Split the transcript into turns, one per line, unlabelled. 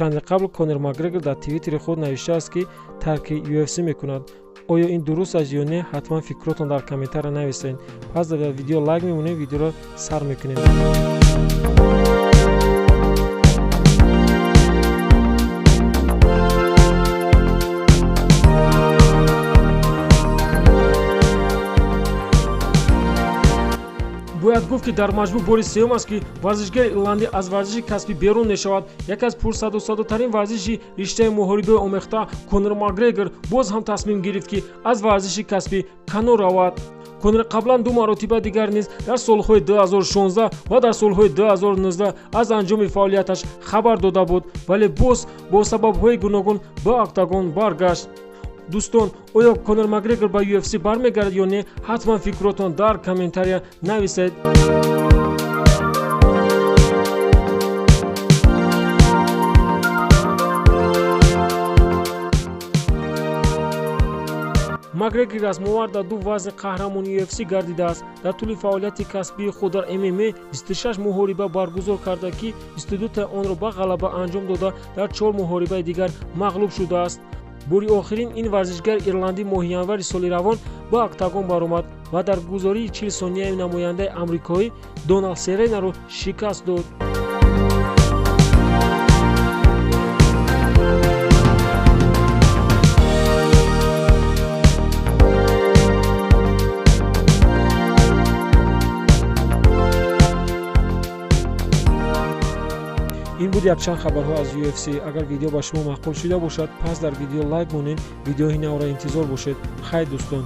Чанде қабл Конор Макгрегор дар твиттери худ навиштааст, ки тарки UFC мекунад. Оё ин дуруст аст ё не? Ҳатман фикротон дар комментария нависед. Пас дар видео лайк мемонем, видеоро сар мекунем. Бояд гуфт, ки дар маҷмӯъ бори сеюм аст, ки варзишгари ирландӣ аз варзиши касбӣ берун мешавад. Яке аз пурсадусадотарин варзиши риштаи муҳорибаи омехта Конор Макгрегор боз ҳам тасмим гирифт, ки аз варзиши касбӣ канор равад. Конор қаблан ду маротиба дигар низ дар солҳои 2016 ва дар солҳои 2019 аз анҷоми фаъолияташ хабар дода буд, вале боз бо сабабҳои гуногун ба октагон баргашт. Дӯстон, оё Конор Макгрегор ба UFC бармегардад ё не? Ҳатман фикротон дар комментария нависед. Макгрегор расмовар дар ду вазни қаҳрамони UFC гардидааст. Дар тӯли фаъолияти касбии худ дар ММА 26 муҳориба баргузор карда, ки 22 онро ба ғалаба анҷом дода, дар 4 муҳорибаи дигар мағлуб шудааст. Бори охирин ин варзишгари ирландӣ моҳи январи соли равон ба октагон баромад ва дар гузории 40 сонияи намояндаи амрикоӣ Доналд Серенаро шикаст дод. Ин буд якчанд хабарҳо аз UFC. Агар видео ба шумо маъқул шуда бошад, пас дар видео лайк монед, видеои навро интизор бошед. Хайр, дӯстон.